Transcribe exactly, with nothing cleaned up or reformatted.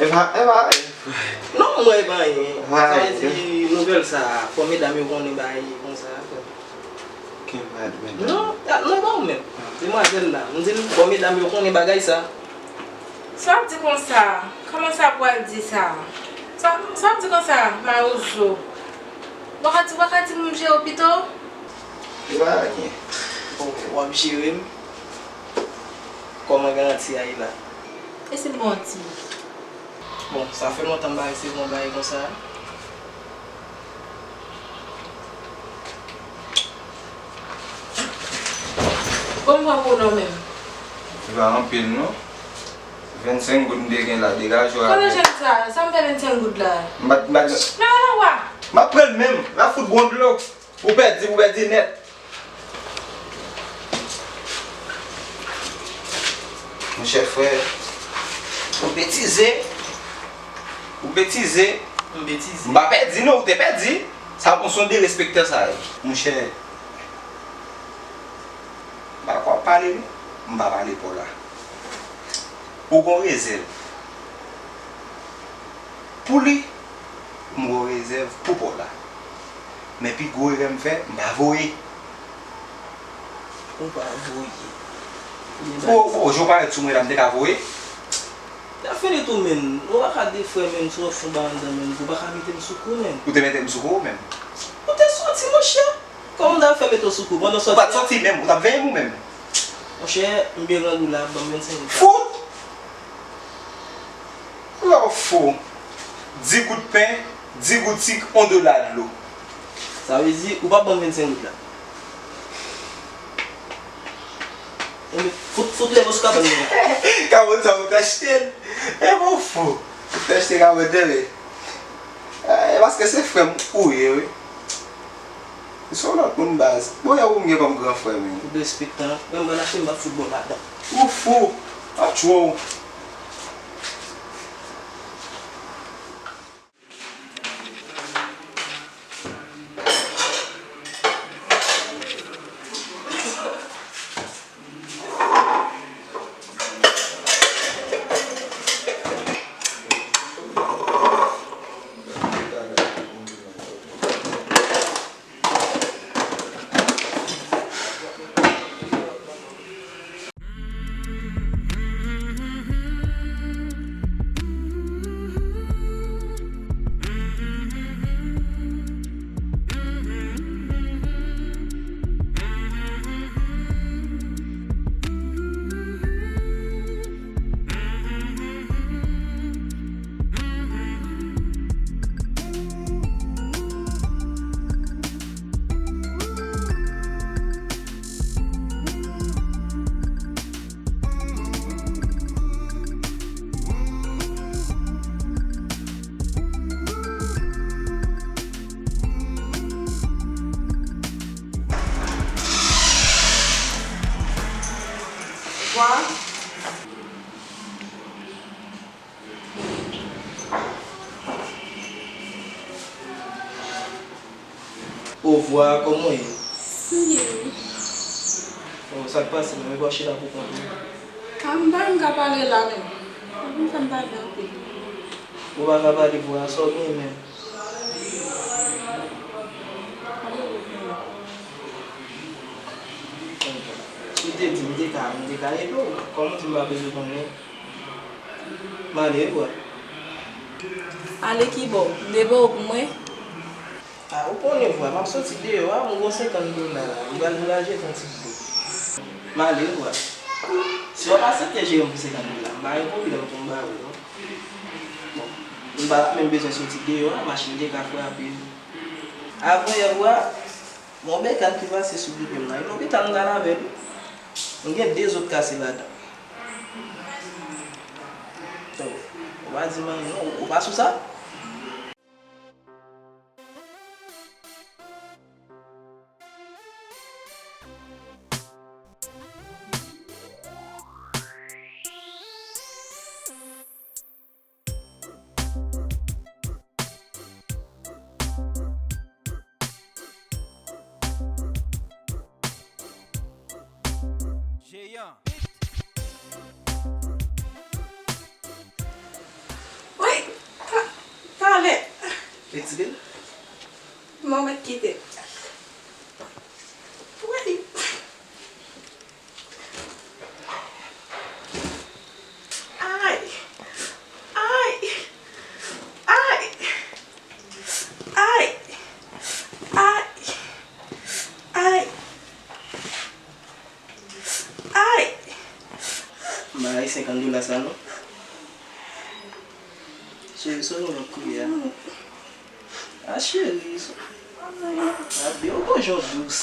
E pa, e pa, non, mwen, e pa anyen. Sa vle di, nouvèl sa a, fò medam yo konnen bagay konsa. Ki mad, medam? Non, a, non, e pa ou menm. Demwazèl la, m di l, fò medam yo konnen bagay sa. Sa w ap di konsa? Kòman sa pral di sa? Sa, sa w ap di konsa, mawozo? W pa ka di, w pa ka di m jere w pito? E pa anyen. Bon, w ap jere m? Kòman garanti a ye la? E si m ba w ti? Bon, sa fè lontan m pa resevwa yon bagay konsa. Bon, m pran pou w non menm. Se pa anpil non. Vennsenk goud m te gen la, degaje w avè l. Kote jèn sa? Sa m fè vennsenk goud la? M pa t, m pa t. Non, non, non, wa. M ap pran l menm. M ap fout bon dlo. Ou pèdi, ou pèdi nèt. Monchè frè, ou betize. Ou betize. M betize. M pa pèdi non, ou te pèdi. Sa bon, se yon derespektan sa ye. Monchè, m pa kwè w ap pale non. M pa pale pa w la. Ou gon rezèv. Pou li, m gon rezèv pou pa w la. Men pi gwo erè m fè, m pa voye. Ou pa voye. Ou gen bagay. Fo, fo, jan w parèt sou mwen la, m te ka voye. N ap fini tou menm. Ou pa ka de frè menm, si w ap fè yon bagay anndan menm, ou pa ka mete m sou kou menm. Ou te mete m sou kou menm. Ou te soti, monchè. Kòman m ta fè mete w sou kou pandan w soti a? Ou pa t soti menm, ou t ap veye m ou menm. Monchè, m byen grangou la, ban m vennsenk goud la. Fout! Lè w fou. Dis goud pen, dis goud sik, yon dola dlo. Sa vle di, ou p ap ban m vennsenk goud la. Enben, fout, fout leve w sou kabann mwen. Kabann sa ou t achte l. E bon fou. Ou t achte kabann, enben. E paske se frè m ou ye, wi. Se yon lòt moun baz. Bon, e ou m gen kòm gran frè m. Ou derespektan. Menm ban achte m pa foutbòl ladan. Ou fou. Atchwou. Ovwa, kòman w ye? M byen, wi. Oh, sa k pase menm? Epi w ap chita pou kont ou? A, m pa menm ka pale la menm. Ou vin fè m pale anpil. Ou pa ka pale vre, sa w gen menm? Si w te di m, m te ka, m te ka ede w. Kòm w di m pa bezwen konnen, m ale vre. Ale kibò? M te peye w pou mwen? A, ou konnen vwa, m ap soti deyò a, m gon senkant dola la, m pral voyaje yon ti dlo. M ale vwa. Si w ap aksepte jere m pou senkant dola, m pa gen pwoblèm pou m ba ou, non. Bon, m pa t ap menm bezwen soti deyò a, machin te ka frape m. Avanyè vwa, gon bèkàn ki pase sou pye m nan, e lopital m t al avè l. M gen de zo k kase ladan. Ou pa di m anyen non, ou pa sou sa? Jeyan. Retire l. Mwen mèt kite. Wi. Ay! Ay! Ay! Ay! Ay! Ay! Ay! M pa bay senkant dola sa non. Cheri, sou nou ap kriye a. A cheri, sou. Abi, ou gon jan w dous.